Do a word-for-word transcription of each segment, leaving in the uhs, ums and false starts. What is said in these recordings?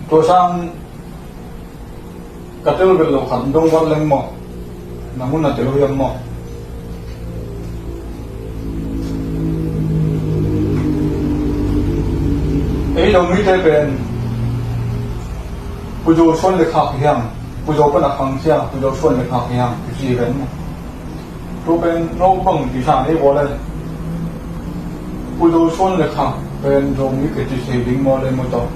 Tua sang ka tel bel lo khat dong vat leng maw, na mun na tel hiam maw? Ei lo mite pen Pu Zo suan le khak hiam, Pu Zo pan a khang hiam, Pu Zo suan le khak hiam, kici ven maw? Tua pen no bang kisa nei bawl le. Pu Zo suan le khak pen Zomi kici thei ding maw le maw tawh.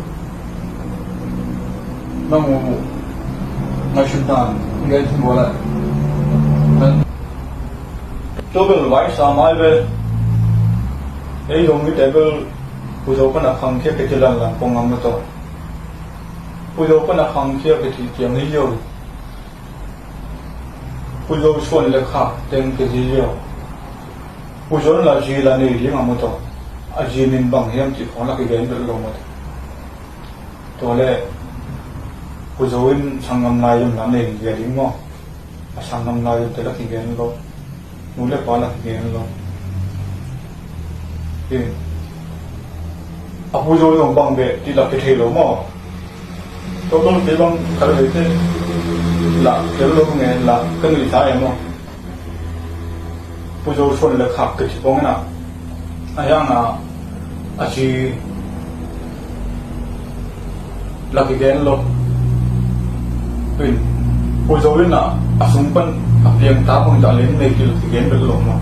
Na mu ngaihsut dan ngen thum bawl le. Tua bel vai sa mai ve. Ei Zomite bel Pu Zo pan a khang khia kici lanlan kong ngam maw tawh. Pu Zo pan a khang khia kici ciang hi lo. Pu Zo suan le khak teng kici ziau. Pu Zo in la zi la nei ding a maw tawh. A zi min bang hiam cih khawng la kigen bel lo maw tawh. Tua le Pu Zo in sanggam lai zong la nei zia ding maw. A sanggam lai zong te la kigen lo. Nu le pa la kigen lo. Hi. A Pu Zo zong bang beh cih la kithei lo maw. Tua bang kei bang ka le te la tel lo ngen la ka nuih ta e maw. Pu Zo suan le khak kici pong in a, a hiang a, a ci la kigen lo. Pin Pu Zo in a, a sung pan a piang ta bang dah leng nei cih la kigen bel lo maw.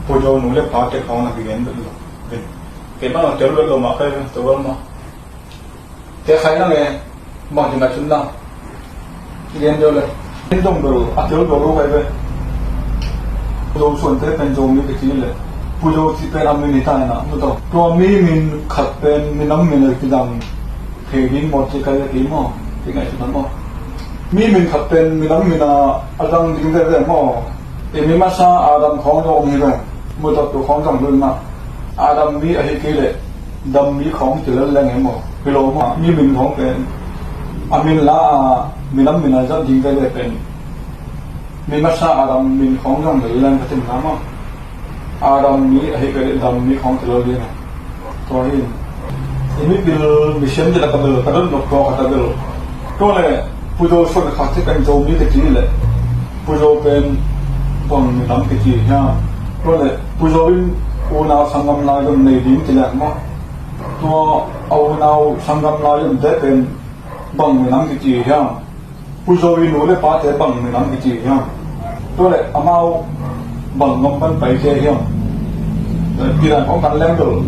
Pu Zo nu le pa te khawng la kigen bel lo. Pin kei bang la tel bel lo mah kei tua bel maw. Te khai nang e, bang ci ngaihsun nang. Lian deuh le. Lian dong deuh, a tel deuh lo kai ve. Pu Zo suan te pen Zomi kici le. Pu Zo ci pen a min hi ta hi na, mu tawh. Tua mi min khat pen minam min a kidang thei ding maw ci kai ve kei maw. Ci ngaihsun nang maw. Mi min khat pen minam min a a dang ding ve ve maw. I mi masa Adam khawng dong hi ve. Mu tawh tua khawng dong dun na. Adam mi ahi kei le. Dam mi khawng ci lel leng e maw. Hi lo maw, mi min khawng pen a min la a, minam min a zat ding veve pen. Mi masa Adam min khawng zong lel leng ka cin na maw. Adam mi ahi kei le dam mi khawng ci lel ding a. Tua hi in. I mipil mi siam ci la ka bel, ka don dok tua ka ta bel. Tua le Pu Zo suan khak ci pen Zomi ka ci le. Pu Zo pen bang minam kici hiam. Tua le Pu Zo in unau sanggam lai zong nei ding ci leng maw. Tua a unau sanggam lai zong te pen bang minam kici hiam. Pu Zo in nu le pa te bang minam kici hiam. Tua le amau bang ngam pan pai te hiam. Kidan hong kan leng dol.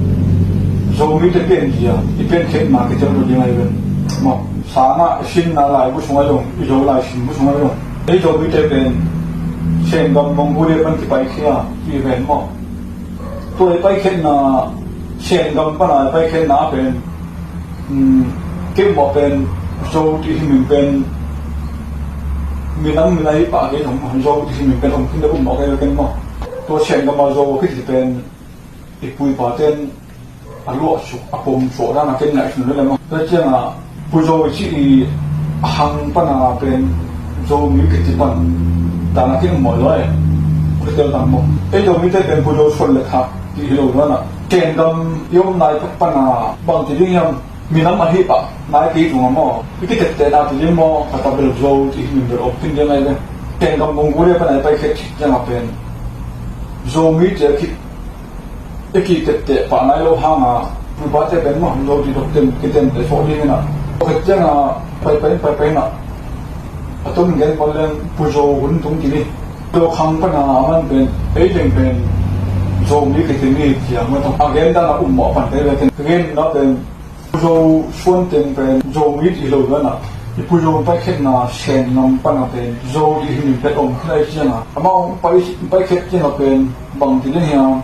Zomite pian zia, i pian khet ma kici lo ding ai ven. Maw. Sangah i sinna laibu sungah zong, i Zo laibu sungah zong. Ei Zomite pen Sengam Mongolia pan kipaikhia, ci ven maw. Tua i paikhiatna, Sengam pana i paikhiatna pen, um, kei mawh pen, Zo cih hi min pen, minam minai pah kei om, Zo cih hi min pen om khin deuh um mawh kei ken maw. Tua Sengam a Zo a kici pen, i pu i pa ten a luah suk, a pom suah dan a ken ngaihsun lel e maw. Tua ciangah Pu Zo i cih i hang pana pen Zomi kici pan dan a ken mawh lo e. Ka tel dan maw. Ei Zomite pen Pu Zo suan le khak cih hi lo dan a. Sengam i om nai pana bang ci ding hiam. Minam ahi pah nai kei tung a maw. I kiteptehna ci ding maw. Ka ta bel Zo cih hi min bel om khin ding ai le. Sengam Mongolia pana i paikhiat cih ciangah pen Zomi ci a khit i kitepteh pah nai lo hang a, pu pa te pen maw, Zo cih dok tem, kitem te sawh ding in a. Khat ciang a, pai pai, pai pai in a. A tom gen pawl leng Pu Zo hun tung kini. Tua khang pana a man pen, ei teng pen, Zomi kici mi ci a, maw tawh. A gen dan a um mawh pan te ve ken. Gen na pen, Pu Zo suan teng pen Zomi cih hi lo dan a, i Pu Zo paikhiatna Sengam pana pen Zo cih hi min pen om khin ai ciang a. Amau pai, paikhiat ciang a pen bang ci ding hiam.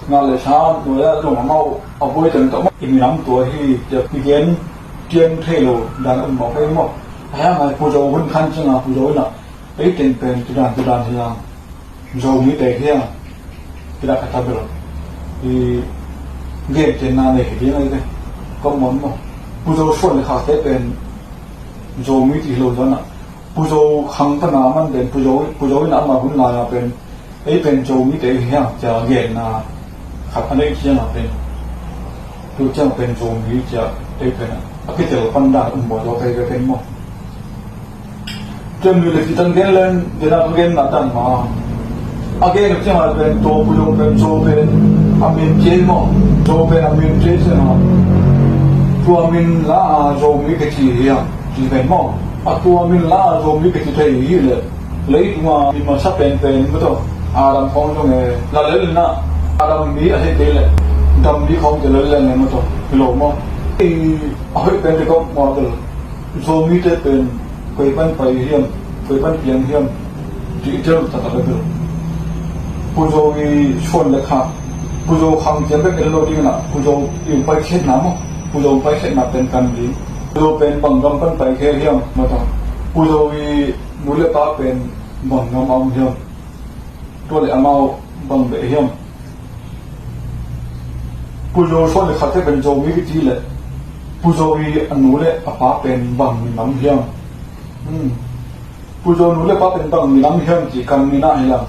Ngal le sa nuai a zong amau a buai teng tawh i minam tua hi, cia i gen ciang thei lo dan um mawk ei maw. A hiang a Pu Zo hun khan ciang a Pu Zo in a, ei teng pen tudan tudan hiam. Zomite hiam, kidang ka ta bel i gentehna nei hi ding ai ve. Ka muan maw. Pu Zo suan le khakte pen Zomi cih hi lo dan a. Pu Zo khang pana a man pen Pu Zo, Pu Zo in a ama hun lai a pen ei pen Zomite hi hiam cia genna khat a neih ciang a pen. Tu ciang pen Zomi cia ei pen a. A kitel pan dan um maw, tua kei ve ken maw. Tua mi le kitan gen len, gen a gen na dan ma. A gen ciang a pen tua Pu Zo pen Zo pen a min ci maw. Zo pen a min ci ciang a, tua min la a Zomi kici hiam ci pen maw. A tua min la a Zomi kici thei hi le. Leitung a mi masa penpen maw tawh, Adam khawng zong e, la lel na, Adam mi a hei kei le, dam mi khawng te lel leng e maw tawh, hi lo maw. Ei, a hoih pen te kawk maw bel, Zomite pen koi pan pai hiam, koi pan piang hiam, ti i tel taktak a bel. Pu Zo i suan le kha, Pu Zo khang ciang bek en lo ding na, Pu Zo i paikhiatna maw, Pu Zo paikhiatna pen kan ding. Pu Zo pen bang gam pan pai khe hiam maw tawh, Pu Zo i nu le pa pen bang gam a om hiam? Tua le amau bang beh hiam? Pu Zo suan le khatte pen Zomi kici le, Pu Zo i a nu le a pa pen bang minam hiam? Hmm. Pu Zo nu le pa pen bang minam hiam ci kan min a hi lam.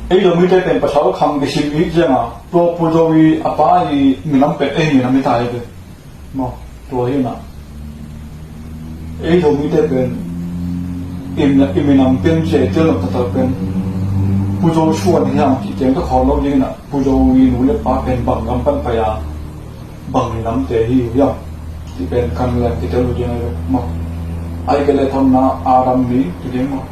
Ei Zomite pen pasal khang kisim i ciang a, tua Pu Zo i a pa i minam pen ei minam hi ta hi ve. Maw, tua hi na. Ei Zomite pen i mi-, i minam pen cia i tel nop taktak pen Pu Zo suan hiam cih teng ka khawl lo ding na. Pu Zo i nu le pa pen bang gam pan pai a, bang minamte hi hiam cih pen kan le kitel lo ding a hi ve maw. Ai ke le thonna Adam mi ci ding maw.